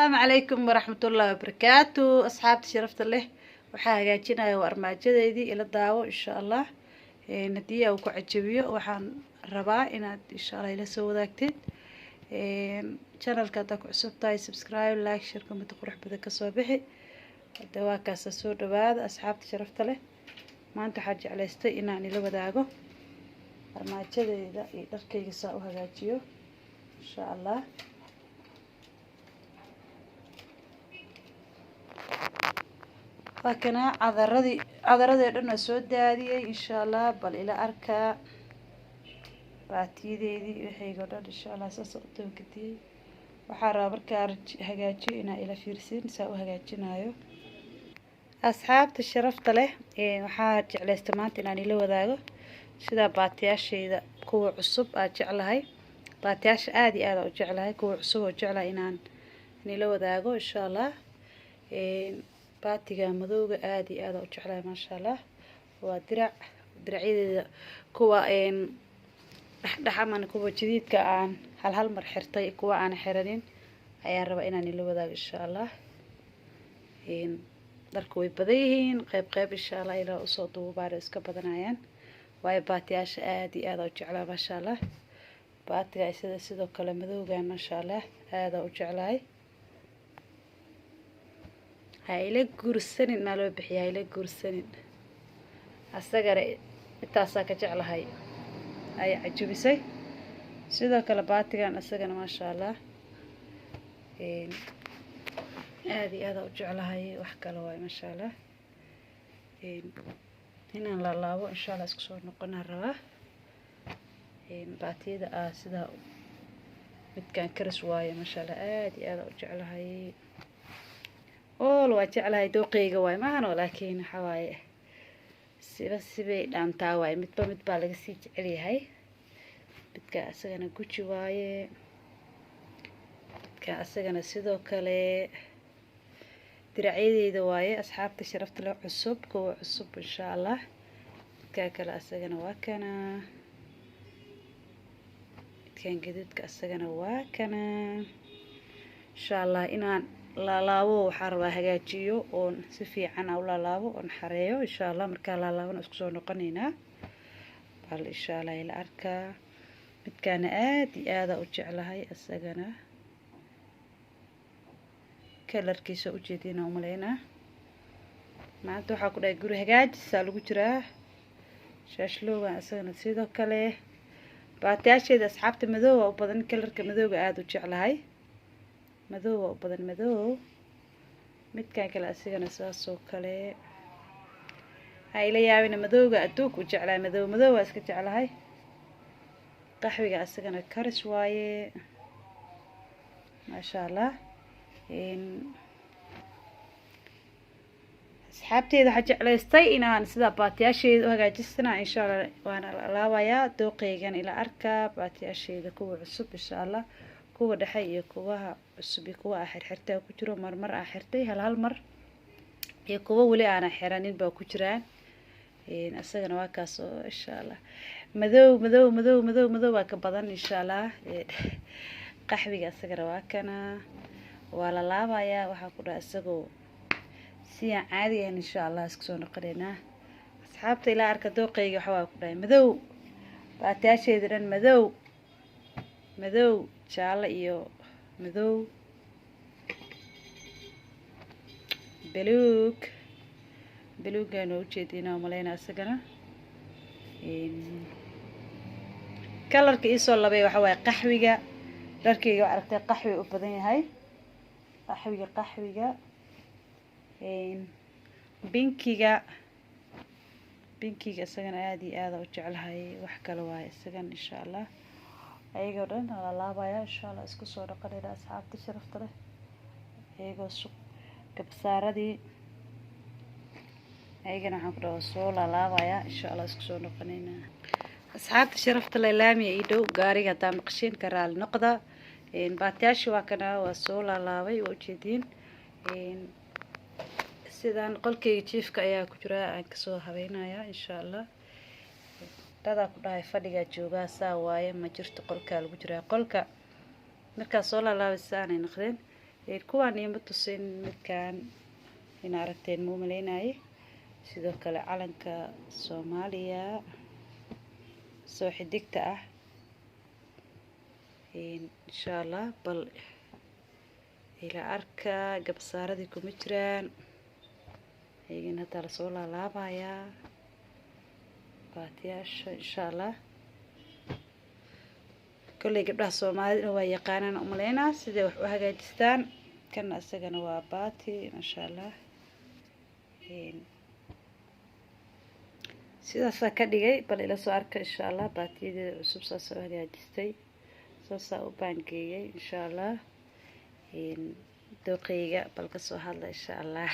Asalaamu calaykum waraxmatullaahi wabarakaatu. Asxaabta sharafta leh, waxaa hagaajinaya waa armaajadeydii. Ila daawo insha Allah. Haddii uu ku cajabiyo, waxaan rabaa inaad insha Allah ila soo wadaagtid. Channelka haddaa ku cusub tahay, subscribe, like, share, comment qurux badan kasoo bixi. Hadda waa kaasa. Soo dhawaada asxaabta sharafta leh. Maanta waxaa jeclaystay inaan ila wadaago armaajadeyda iyo dharkayga saa u hagaajiyo insha Allah. Waa kana cadaradii, cadaradii o dhan waa soo daadiyey insha Allah. Bal ila arkaa baatiyadeydii, waxayga o dhan insha Allah saasa u dabagediyey. Waxaa rabaa markaa hagaajiyo inaa ila fiirsin saa u hagaajinayo. Asxaabta sharafta leh, waxaa jeclaystay maanta inaan ila wadaago sida baatiyaashayda kuwa cusub aa jeclahay. Baatiyaasha aada iyo aada u jeclahay, kuwa cusub oo jeclahay inaan ila wadaago insha Allah. Baatiga madowga aada iyo aada u jeclahay, maasha Allah. Waa dirac, diracyadeeda kuwa dhexdhex amana kuwa jadiidka aan hal hal mar xirtay, kuwa aan xiranin ayaan rabaa inaan ila wadaago insha Allah. Dharku way badan yihiin, qeyb qeyb insha Allah ilaa usoo duubaana iska badanayaan, waayo baatiyaasha aada iyo aada u jeclaa, maasha Allah. Baatiga sida sidoo kale madowgan, maasha Allah, aada u jeclahay. Ha ila guursanin maa loo bixiya, ha ila guursanin. Asagana intaasaa ka jeclahay, ay cajubisay. Sidoo kale baatigan isagana, maasha Allah, aada iyo aada u jeclahay. Wax kale waay, maasha Allah. Inaan laalaabo insha Allah isku soo noqonaa rabaa. Baatiyada ah sidaa midkaan karis waaye, maasha Allah, aada iyo aada u jeclahay. Ool waa jeclahay, dooqeyga waaye maahano, laakiin waxa waaye siba sibay dhaantaa waaye, midba mid baa laga sii jecel yahay. Midka isagana guji waaye, midka isagana sidoo kale diracyadeyda waaye. Asxaabta sharafta leh, cusub, kuwa cusub insha Allah. Midka kale isagana waa kana, midkan gaduudka isagana waa kana insha Allah. Inaan laalaabo waxaa rabaa hagaajiyo oon si fiican u laalaabo oon xareeyo insha Allah. Markaa laalaabana isku soo noqonaynaa. Bal insha Allah ila arkaa. Midkaana aada iyo aada u jeclahay, isagana kalarkiisa ujeedina umaleynaa. Maanta waxaa ku dhahay guri hagaajisaa lagu jiraa. Shaashloogan isagana sidoo kale baatiyaasheeda asxaabta madoowa u badan, kalarka madooga aada u jeclahay, madoowa u badan, madoow. Midkan kale asigana saasoo kale. Ha ila yaabina, madowga adduunka u jeclahay, madow madow waa iska jeclahay. Qaxwiga asagana karis waaye, maasha Allah. Asxaabteeda, waxaa jeclaystay inaan sidaa baatiyaasheeda u hagaajisana insha Allah. Waana alaabayaa, dooqeygan ila arkaa. Baatiyaasheeda kuwa cusub insha Allah, kuwa dhexe iyo kuwaha cusub iyo kuwa aa xirxirtay ku jiro, marmar aa xirtay hal hal mar iyo kuwa weli aana xiranin baa ku jiraan. Isagana waa kaas oo insha Allah madow madow madow madow madow baa ka badan insha Allah. Qaxwiga isagana waa kana, waa la laabayaa. Waxaa ku dhaha isagoo si aan caadi ahayn insha Allah isku soo noqonaynaa. Asxaabta, ilaa arka dooqeyga. Waxa waa ku dhahay madow, baatiyaasheeda dhan madow madow, jaallo iyo madow, baluug. Baluugan waa ujeedinaa umaleynaa isagana. Kalarka iisoo labay waxa waaye qaxwiga. Dharkeyga waa aragtay, qaxwi u badan yahay, qaxwiga, qaxwiga, binkiga. Binkiga isagana aada iyo aada u jeclahay. Wax kale waaye isagana insha Allah. Ayagoo dhan la laabaya insha Allah, isku soo dhaqanayna asxaabta sharafta leh. Iyagoo suq gabsaaradii ayagana waxaan ku dhaha soo laalaabaya insha Allah, isku soo noqonayna. Asxaabta sharafta leh, laamiya ii dhow, gaariga haddaa maqashiin ka raali noqda. Baatiyaashii waa kana, waa soo laalaabay, waa ujeediin. Sidaan qolkeyga jiifka ayaa ku jira, aan kasoo habeynaya insha Allah. Dadaa ku dhahay fadhigaa joogaa saa waaye, ma jirto qolkaa lagu jiraa. Qolka markaa soo laalaabay saanay noqdeen. Kuwaan iima tusin midkaan ina aragteen muu maleynaye. Sidoo kale calanka Soomaaliya soo xidigta ah insha Allah. Bal ila arka gabsaaradii kuma jiraan, iyagana hataa lasoo laalaabayaa baatiyaasha insha Allah. Kolley gabdhaha Soomaalida waa yaqaanaan umaleynaa siday wax u hagaajistaan. Kana isagana waa baati maasha Allah. Sidaasaa ka dhigay, bal ila soo arka insha Allah. Baatiyadeeda cusub saasaa u hagaajistay, saasaa u baangeeyay insha Allah. Dooqeyga bal kasoo hadla insha Allah,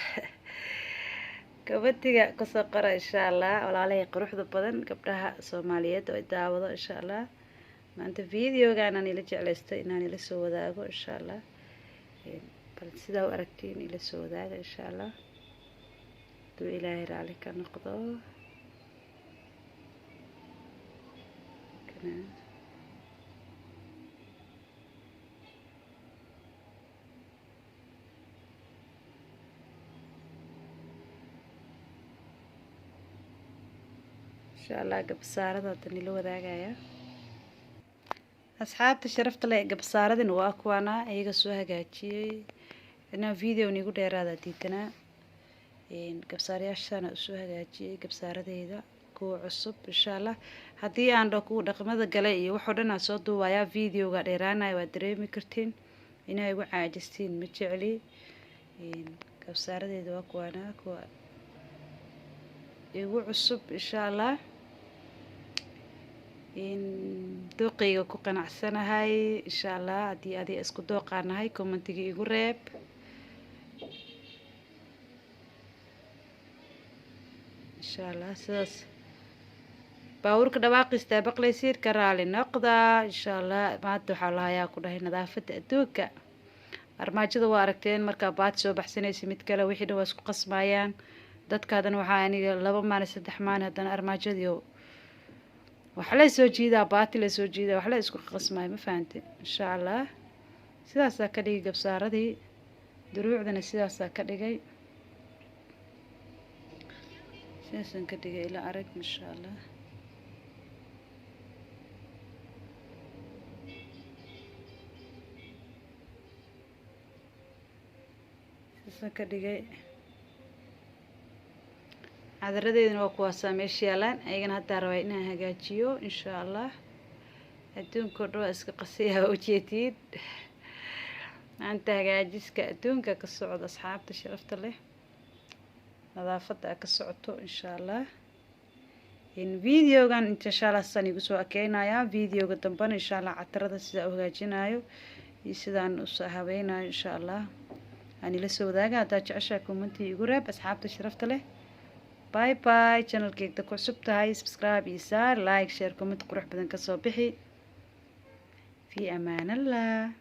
gabadhiga kasoo qora insha Allah. Walaalahay quruxda badan gabdhaha Soomaaliyeed oo daawado insha Allah, maanta videogan aan ila jeclaystay inaan ila soo wadaago insha Allah. Bal sidaa u aragtiin ila soo wadaaga insha Allah, haduu Ilaahay raali ka noqdo. Insha Allah gabsaarada hadda nila wadaagaya asxaabta sharafta leh. Gabsaaradina waa kuwaana iyaga soo hagaajiyey, inaan video nigu dheeraada diidanaa. Gabsaarayaashana usoo hagaajiyey gabsaaradeyda kuwa cusub insha Allah. Haddii aan dhaho kuwa dhaqamada galay iyo waxoo dhan aan soo duubayaa, videoga dheeraanaya waa dareemi kartiin, inaa igu caajistiin ma jecli. Gabsaaradeyda waa kuwaana kuwa igu cusub insha Allah. Dooqeyga ku qanacsanahay insha Allah. Haddii adiga isku dooqaanahay commentiga igu reeb insha Allah. Sidaas baabuurka dhawaaqiista baqlaysiir ka raali noqda insha Allah. Maanta waxaa lahayaa ku dhahay nadaafadda adduunka. Armaajada waa aragteen markaa baati soo baxsanaysa mid kale wixii dhan waa isku qasmayaan dadka. Haddana waxaa aniga 2 maalin 3 maalin haddana armaajadii wax la soo jiidaa, baati la soo jiidaa, wax la isku qasmayo, ma fahantay insha Allah. Sidaasaa ka dhigay gabsaaradii, duruucdana sidaasaa ka dhigay, sidaasaan ka dhigay ila arag insha Allah. Sidaasaan ka dhigay. Cadaradeeduna waa kuwaasaa meesha yaalaan, ayagana haddaa rabaa inaan hagaajiyo insha Allah. Adduunka oo dhan waa iska qasiyaa ujeediin maanta, hagaajiska adduunka ka socda asxaabta sharafta leh, nadaafadda ka socoto insha Allah. Videogan inta insha Allah saan igu soo ekeynayaa. Videoga dambena insha Allah catarada sidaa u hagaajinayo iyo sidaan usoo habeynayo insha Allah aan ila soo wadaaga. Haddaad jeceshahay commentiga igu reeb asxaabta sharafta leh. Bye bye. Channelkeyga ku cusub tahay subscribe iyo saar, like, share, comment qurux badan kasoo bixi. Fi amaan Allah.